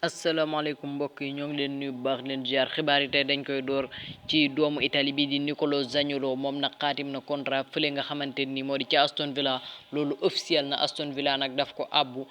asalaamaaleykum mbokk yi ñoo ngi leen nuyu bu baax leen ziar xibaar yi tey dañ koy door ci doomu Italie bi di Nicolo Zaniolo moom nag xaatim na contrat fële nga xamante ni moo di ci Aston Villa loolu officiel na Aston Villa nag daf ko abbu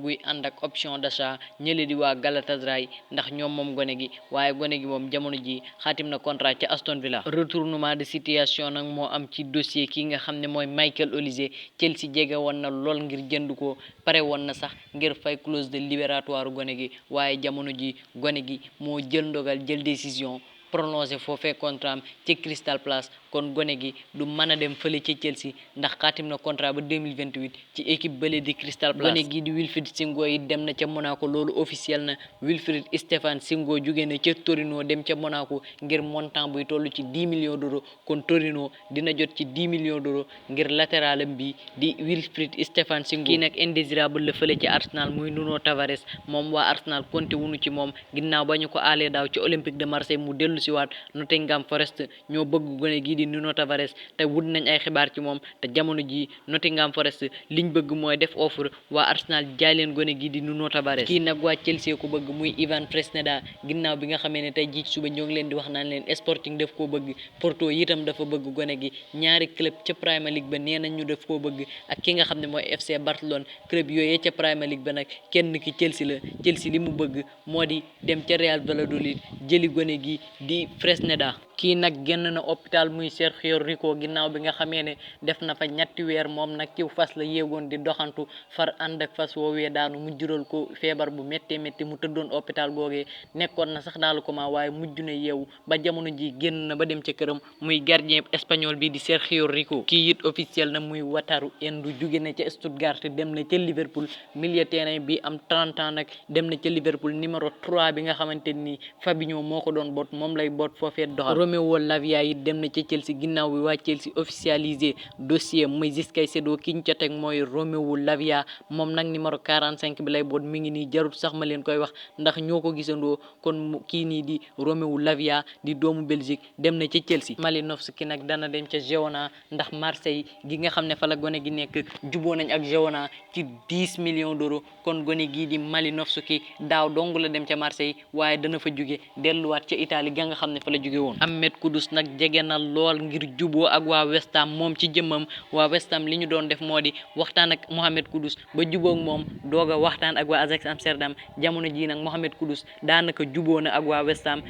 guy ànd ak option d'achat ñële di waa Galatasaray ndax ñoom moom gone gi waaye gone gi moom jamono ji xaatim na contrat ci Aston Villa. retournement de situation nag moo am ci dossier ki nga xam ne mooy Michael Olise Chelsea jege woon na lool ngir jënd ko pare woon na sax ngir fay clause de libératoire gone gi waaye jamono ji gone gi moo jël ndogal jël décision prolongé foofee contrat am ci Crystal Palace kon gone gi du mën a dem fële ci Chelsea ndax xaatim na contrat ba 2028 ci équipe bële di Crystal Palace. gone gi di Wilfried Singo yi dem na ca Monaco loolu officiel na Wilfried Stéphane Singo jóge na ca Torino dem ca Monaco ngir montant buy toll ci 10 millions d'euros kon Torino dina jot ci 10 millions d'euros ngir latéralam bi di Wilfried Stéphane Singo. kii nag indésirable la fële ci Arsenal muy Nuno Tavares moom waa Arsenal konté wuñu ci moom ginnaaw ba ñu ko aalee daaw ci Olympique de Marseille mu dellu si waat Nottingham Forest ñoo bëgg gone gii di Nuno Tavares te wut nañ ay xibaar ci moom te jamono ji Nottingham Forest liñ bëgg mooy def offre waa Arsenal jaay leen gone gii di Nuno Tavares. kii nag waa Chelsea ko bëgg muy Ivan Fresneda ginnaaw bi nga xamee ne tey jii suba ñoo ngi leen di wax naan leen Sporting daf koo bëgg Porto itam dafa bëgg gone gi ñaari club ca Premier League ba nee nañ ñu daf koo bëgg ak ki nga xam ne mooy FC Barcelone club yooyee ca Premier League ba nag kenn ki Chelsea la Chelsea li mu bëgg moo di dem ca Real Valladolid jëli gone gi di Fresneda. kii nag génn na hôpital muy Sergio Rico ginnaaw bi nga xamee ne def na fa ñetti weer moom nag ci fas la yéegoon di doxantu far ànd ak fas woowee daanu mu jural ko feebar bu méttee métti mu tëddoon hôpital googee nekkoon na sax daal ko ma waaye mujj na yeewu ba jamono ji génn na ba dem ca këram muy gardien espagnol bi di Sergio Rico. kii it officiel na muy Wataru Endo jóge na ca Stuttgart dem na ca Liverpool milieu terrain bi am 30 ans nag dem na ca Liverpool numéro 3 bi nga xamante ni Fabinho moo ko doon boot moom lay boot foofee doxal. Romeo Lavia yi dem na ca Chelsea ginnaaw bi waa Chelsea officialisé dossier Moïse Caicedo ki ñu ca teg mooy Romeo Lavia moom nag numéro 45 bi lay boot mi ngi nii jarut sax ma leen koy wax ndax ñoo ko gisandoo kon kii nii di Romeo Lavia di doomu Belgique dem na ca Chelsea. Malinowski nag dana dem ca Girona ndax Marseille gi nga xam ne fa la gone gi nekk juboo nañ ak Girona ci 10 millions d'euros kon gone gii di Malinowski daaw dong la dem ca Marseille waaye dana fa jóge delluwaat ca Italie ga nga xam ne fa la jóge woon. Ahmed Kudus nag jege na lool ngir juboo ak waa West Ham moom ci jëmmam waa West Ham li ñu doon def moo di waxtaan ak Mohamed Kudus ba juboo ak moom doog a waxtaan ak waa Ajax Amsterdam jamono ji nag Mohamed Kudus daanaka juboo na ak waa West Ham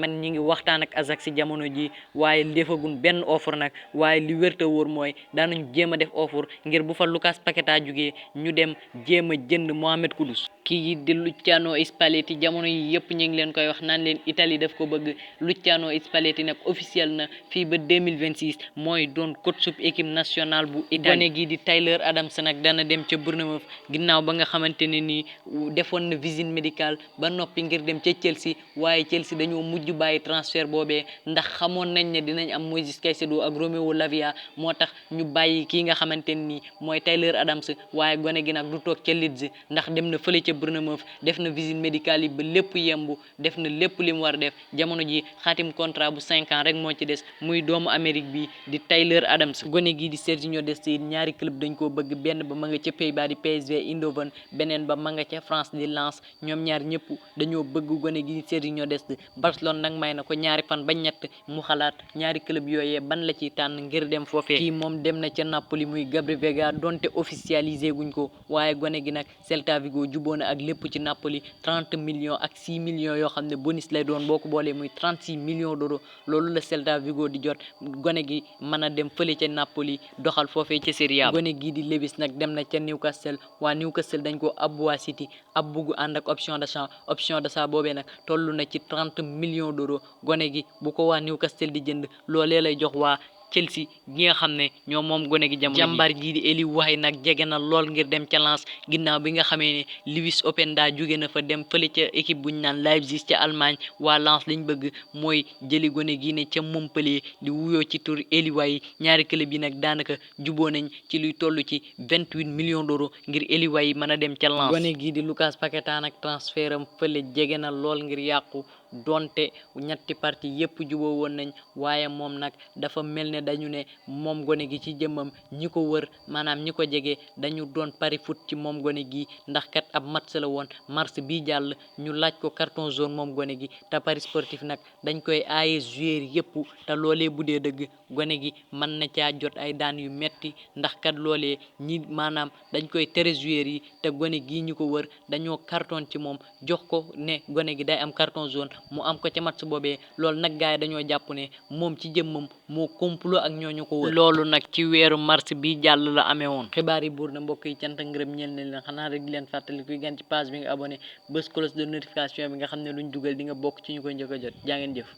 man ñi ngi waxtaan ak Ajax si jamono ji waaye defagun benn offre nag waaye li wérta wóor mooy daanañu jéem a def offre ngir bu fa Lucas Paqueta jugee ñu dem jéem a jënd Mohamed Kudus. kii di Luciano Spalletti jamono yi yëpp ñu ngi leen koy wax naan leen Italie daf ko bëgg Luciano Spalletti nag officiel na fii ba 2026 mooy doon coach sub équipe nationale bu Italie. gone gi di Tyler Adams nag dana dem ca Bournemouth ginnaaw ba nga xamante ne nii defoon na visite médicale ba noppi ngir dem ca Chelsea waaye Chelsea dañoo mujj bàyyi transfert boobee ndax xamoon nañ ne dinañ am Moïse Caicedo ak Romeo Lavia moo tax ñu bàyyi kii nga xamante ne nii mooy Tyler Adams waaye gone gi nag du toog ca Leeds ndax dem na fële ca Bournemouth def na visite médicale yi ba lépp yembu def na lépp li mu war a def jamono ji xaatim contrat bu 5 ans rek moo ci des muy doomu Amérique bi di Tyler Adams. gone gi di Serginho Dest ñaari club dañ koo bëgg benn ba ma nga ca Pays-Bas di PSV Eindhoven beneen ba ma nga ca France di Lens ñoom ñaar ñëpp dañoo bëgg gone gi di Serginho Dest Barcelone nag may na ko ñaari fan ba ñett mu xalaat ñaari club yooyee ban la ciy tànn ngir dem foofee. kii moom dem na ca Napoli muy Gabri Vega donte officialisé guñ ko waaye gone gi nag Celta Vigo juboona ak lépp ci Napoli 30 millions ak 6 millions yoo xam ne bonus lay doon boo ko boolee muy 36 millions d'euros loolu la Celta Vigo di jot gone gi mën a dem fële ca Napoli doxal foofee ca Serie A. gone gii di Lewis nag dem na ca Newcastle waa Newcastle dañ ko abbu waa City ab bugg ànd ak option d'achat boobee nag toll na ci 30 millions d'euros gone gi bu ko waa Newcastle di jënd loolee lay jox waa Chelsea gi nga xam ne ñoom moom gone gi jamono jàmbaar jii di Eli Wahi nag jege na lool ngir dem ca Lens ginnaaw bi nga xamee ne Louis Openda jóge na fa dem fële ca équipe buñ naan Leipzig ca Allemagne waa Lens liñ bëgg mooy jëli gone gi ne ca Montpellier di wuyoo ci tur Eli Wahi ñaari club yi nag daanaka juboo nañ ci luy toll ci 28 millions d'euros ngir Eli Wahi mën a dem ca Lens. gone gi di Lucas Paqueta nag transfert am fële jege na lool ngir yàqu donte ñetti parti yépp juboo woon nañ waaye moom nag dafa mel ne dañu ne moom gone gi ci jëmmam ñi ko wër maanaam ñi ko jege dañu doon pari foot ci moom gone gi ndax kat ab match la woon mars bi jàll ñu laaj ko carton jaune moom gone gi te paris sportif nag dañ koy aaye joueur yépp te loolee bu dee dëgg gone gi mën na caa jot ay daan yu metti ndax kat loolee ñi maanaam dañ koy tere joueur yi te gone gi ñu ko wër dañoo carton ci moom jox ko ne gone gi day am carton jaune mu am ko ca match boobee loolu nag gars yi dañoo jàpp ne moom ci jëmmam moo complot ak ñooñu ko wër loolu nag ci weeru mars bi jàll la amee woon xibaar yi buur na mbokk yi cant ak ngërëm ñeel na leen xanaa rek di leen fàttali kuy gan ci page bi nga abonné bës cloche de notification bi nga xam ne luñ dugal di nga bokk ci ñu koy njëkk a jot jaa ngeen jëf